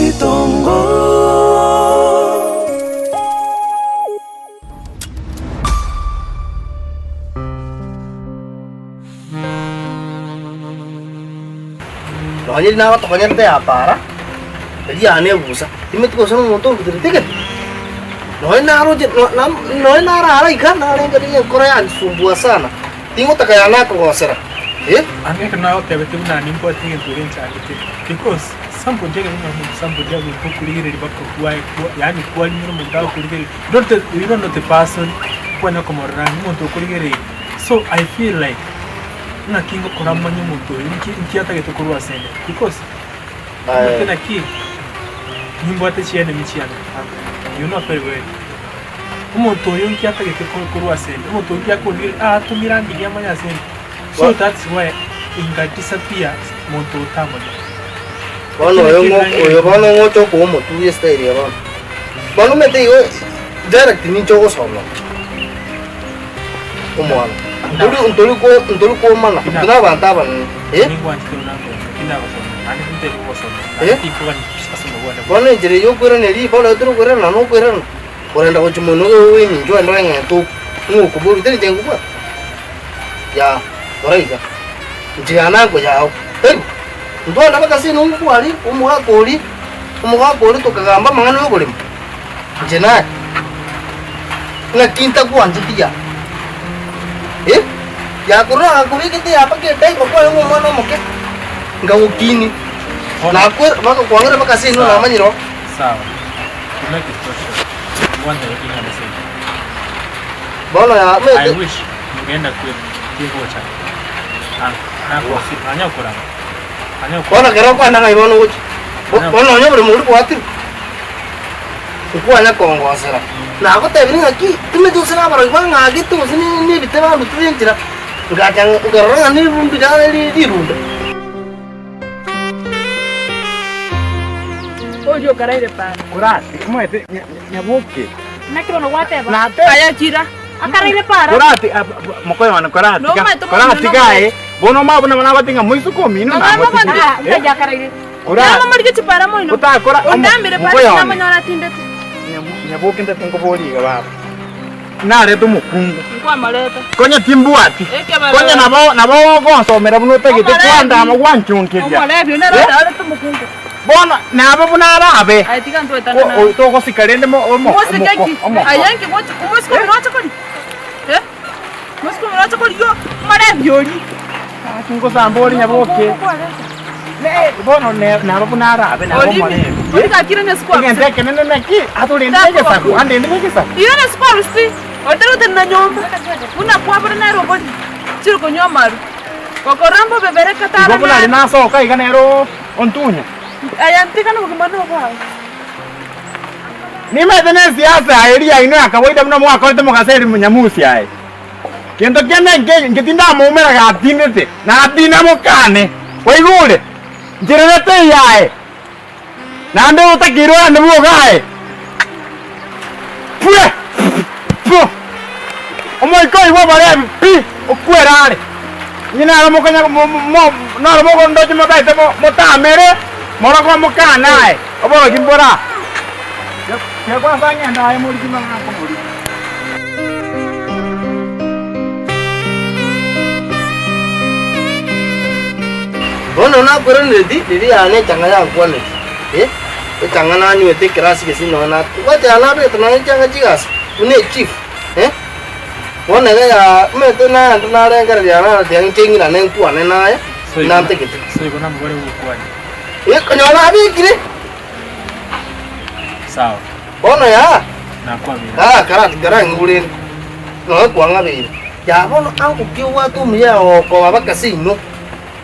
Oboitongo. Nonye riria nabatokonyerete ya para, eria yane ebusa, timeti gose na omonto orutire tigeti. Nonye naroche no- na nonye narara iga, narengereria enkoro yansumbua sana, tingotaka yane akogosera eh. Ang'e ekero nagotebetie buna nimbwate egento ere nchagete because somebody ekero onyore omonto somebody agoika okorigereria mpaka kwaye kwa yaani kwarimera omonto agokorigereria you don't you don't know the person kwanya komorora ang'e omonto okorigereirie so I feel like Ng'aki ngokora manye omonto oyo, inki inki atagete korwa asende? Because omanyete naki nimbwate chienemy chiane you know very well. Omonto oyo nki atagete ko- korwa asende? Omonto oyo nki akondigereria? Aatomire andigie amanye asende. So that's why inga disappear monto otamanyete. Bono oyo ng'o- oyo bono ng'ocha okoa omoturi estyle eye bono. Bono omanyete igo direct ninche ogosoma. Omwana. Ntori ntori ko ntori komana intwe na abanto abanene eh. Ningwanchete buna nkoenda, tindagosoma, naende tintari gogosoma, Eh? naende tinkogania ase omobua one Bono enchera eyio okoirana eri bono ekero okoirana nokoirana korenda gochia monwe obe emincho ogende oreng'ente okwo ng'a okoboria tari inche nkobwata yaa rora iga inche yane ango yao taibo? Ntwende mpaka ase enungu kwaria omogaka oria omogaka oria tokagamba amang'ana ya oboremo. Inche naye, ng'aki ntakwancheti ya? Eh? Yakorora agakobekete ya mpaka edaipa kwaye ng'a omwana omoke, nkagokinia. Nakwe bagakwang'era mpaka ase inwe namanyire oo. Sawa. To make it short short. Ngwantere ring'ana seito. Bono ya I mete wish ningenda kwetu tigocha. Ah, nakosi, anya okorama. Anya bono okorama. ekero okwana ng'ai bono ogochia. Bo- Bono onye oboremo boria bwatirwe. Nkwanya kongosera. Nagotebirie ng'aki, timanyeti gose nabarogi bang'agete gose ne- nebite bandutire enchera, ngacha nkarora ng'a nerumbi riane ri- rirumbe. Oria okaraire para. Korati, omanyete nya- nya- nyaboke. Naki bono gwateba? Nate- Aya chira. Akaraire para. Korati, ah, b- mokoyo one korati, ga- Nomanyete omong'ina korati gaye, nomoreti. bono omanye buna nagote ng'a moisuko omino Mama namotigire. ah, Eh? nkaja akaraire. Ora- Nabo morige chipara moino. Otakora omo- Ondambire pare mokoyo one. namonyora atindete. Nyabu- Nyaboke ntete nkoborie iga baba. Narete omokungu. Nkwamoreta. Konya timbwati. Ekebara- Konya nabo nabo ogonsomera buna otagete Omorebi. kwandama gwanchunkeria. Omorebi nere Eh? arete omokungu. Bono nabo buna arabe. Aye tiga ntwetane O- naye. o- Togosika rende mo- omo- Mosike omoko ki? omoko. Aye nki gochi omosike omino oche koria? Eh? Mosike omino oche koria omorebi oria. Gaki ngosamba ore nyaboke. Ne- bono ne- nabo buna arabe nabo Orimi. omorembe. Ori gakire ne sukuru. Egento ekenene naki atorendire egesaku andendire egesaku. Ire ne sukuru si. Otari gotenena nyomba. Buna kwabora nere obori. Chiri konywa amaru. Gokora mbobe bere katara Igo buna aria nasoka iga nere ontunya. Aya ntigane obogima nobwao. Nimanyete nesiasa aye eria yaino ya kawaida buna mwakorete mogaseri Nyamusi aye. Gento kiane nkeiyo, inche tindamoumera gatindete, natinda mokane. Kwaigure? Nchererete eyaye, naende otakeire orande bwoga aye. Pwe! Pu! Omoika oyio bw'abarebi pi, okwere are. Inche naro mokonya mo- mo- naro mokondoche motaete mo- motamere, morokwo mokane aye, oborogi mbore aa. Tiga kwansa ng'ende aye moriki mang'ana nkomoriki. Bono nakweranereti riria yane echang'a yankwaneti, eh, echang'a nanywete ekerasi gese nonya na gwacha nabegete nonya echang'a chigasi buna echief, eh. Bono iga ya omanyete naende narengereria nareti inche ng'irane nkwane naye, nantegete. So igo namobare gokwania. Eh, konyora nabekire. Sawa. Bono yaa, Nakwabera. aa karati karang'igwe rende, nonya kwang'abeire. Yaa bono angokia obwate omuya ogokoba baka seino,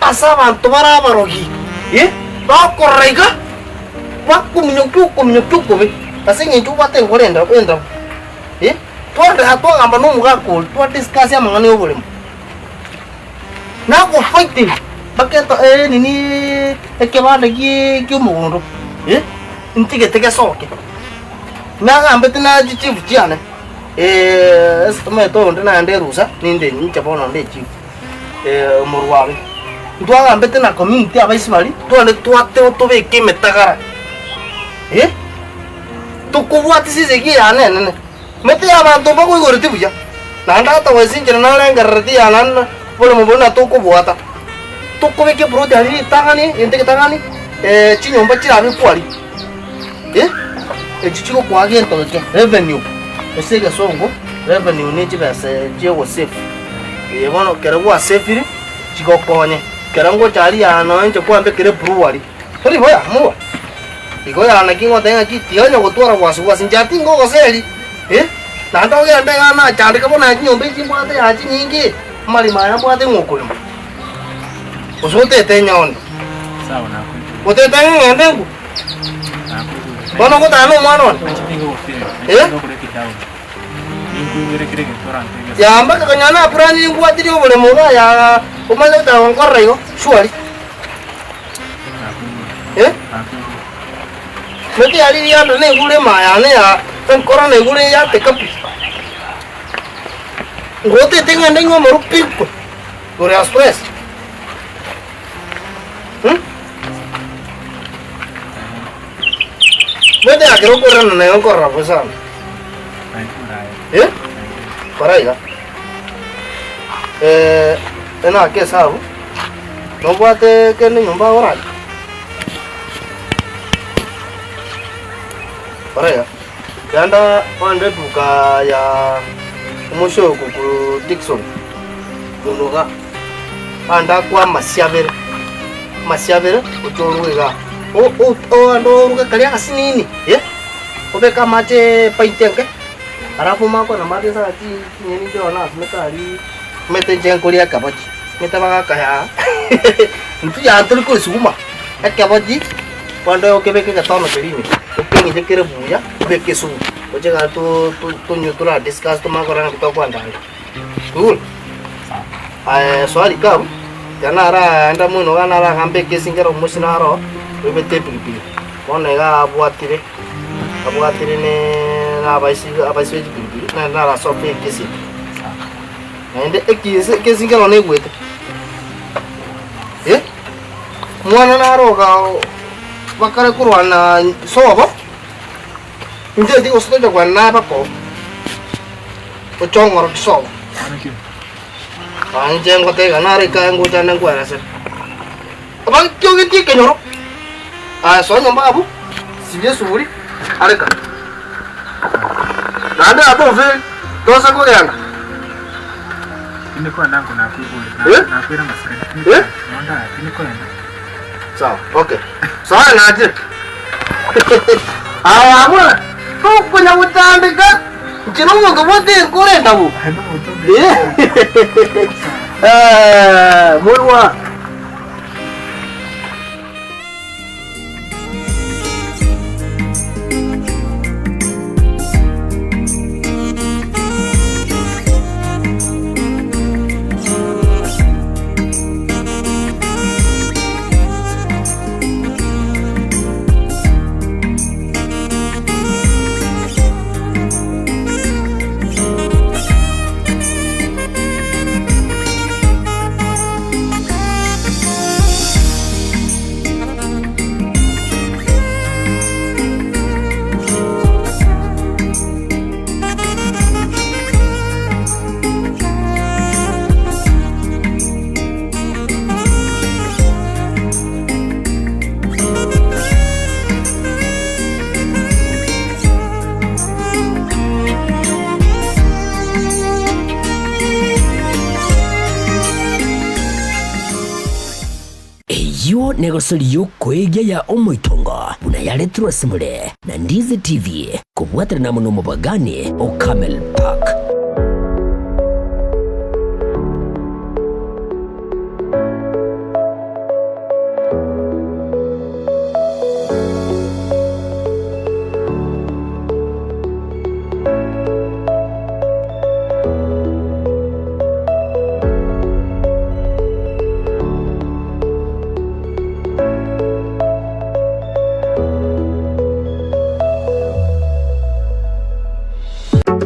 ase abanto bare abarogi, eh, bakorora iga, bakominyokia okominyokia okobe, ase eng'encho obwate enkoro endabu endabu, eh. Tware twagamba na omogaka oria, twadiscuss amang'ana ya oboremo. Nagofighting mpaka eto nini ekebanda gie kiomogondo eh, ntigete gesoke. Nagambete na chichief chiane ase omanyete oyonde naende erusa ninde inche bono nde echief omorwabe. Ntwagambete na community abaisia baria, tware twate tobeke emetagara. Eh? Tokobwati sisegi yane enene. Mete y'abanto mbakoigoreti buya, naende ata gose inche narengerereti yana boremo boria natokobwata. Tokobeka eploti aria ritang'ani, egento egetang'ani, chinyomba chirabekwe aria, eh, echi chigokoa gento geke, revenue, ase egesongo, revenue ne chibesa chia ogosave. Eye bono ekero gwasevire, chigokonye, ekero ngocha aria aa nonya inche kwambekire ebrewery, tori boya morwa. Igo yaa naki ngoteba ng'aki tiga onye gotwara gwasi gwasi inche tingogoseri, eh, naende ogende igaa nachandeka bono aye chinyomba echi mbwate yaa chinyinge, amaremo aya mbwate ng'a okorema. Gose otete enyaoni, Sawa nakoigure. otete ng'a ng'ende nkwo, Nakoigure. bono ogotara na omwana one, Inche tingogotera. Eh? Tingokobreak down. Ninkoigwere kera egento orantebie ase. Yaa mpaka konya naplanire mbwatirie oboremo igaa yaa omanye gotaka gonkorera igo, surely. Nakoigure. Eh? Nakoigure. Mete ya ririanda negure emaa yane ya enkoro negure eyateka pi. Ngotete ng'ende nywe omoru pi kwe. Igoro ya stress. Hmm? Mete yakero okorerana naye nkorora bo sana. Naigure aye. Eh? Kora iga. Eh, enake esabu. Nobwate kende nyomba orari. Kora iga. Genda ogende eduka ya omoshoku korwa Dickson, Munuga, ande akwe amasio abere, amasio abere oche oruge igaa. O- o- ogende oruge karia agasinini eh, obeke amache epaiti enke, alafu omanye kogenda amache nsa chi chinyeni nchire nasimeka aria, omanyete inche nkoria ekebochi, omanyete bagakaya intwe yaa tori koesuguma, ekebochi. Bono okebeke egetono keria ime, okeng'iche kere buya, obeke esubu, oche igaa to- to- tonywe tora discuss tomanye korora naki tokoendelea. Kwaigure? Aye soa riko abwo, ekero naraenda moino igaa naragambe ekesi nkere omoisia naro, oibete epikipiki, bono iga abwatire, abwatire ne na abaisi abaisi be chipikipiki, naende narasoke ekesi eke. Naende ekese ekesi nkero naigwete, eh. Omwana naro iga bakare korwana sobo, inche gose tocha kwana nabako, ochong'oroki sobo. Inche ngoteba iga naro ikae ngocha ande nkweresere. Abakiogetie ekenyoro, aya soa nyomba abwo, sibia esuguri, areka. Naende atofe, tose kogenda. Tindi koenda nko nakoigure. Eh? Nakoira amasikani. Tindi Eh? koenda. Nonda, tindi koenda. Sawa, okay. Sawa nachire. Aya bwana, tokonya gotandika inche nomonto bwate enkoro endabu. Aye nomonto Eh? Eh, morwa. Eyio negosori y'okoegia ya omoitongo buna yaretirwe ase more na Ndizi TV kobwaterana amo nomobagani o Camel Park.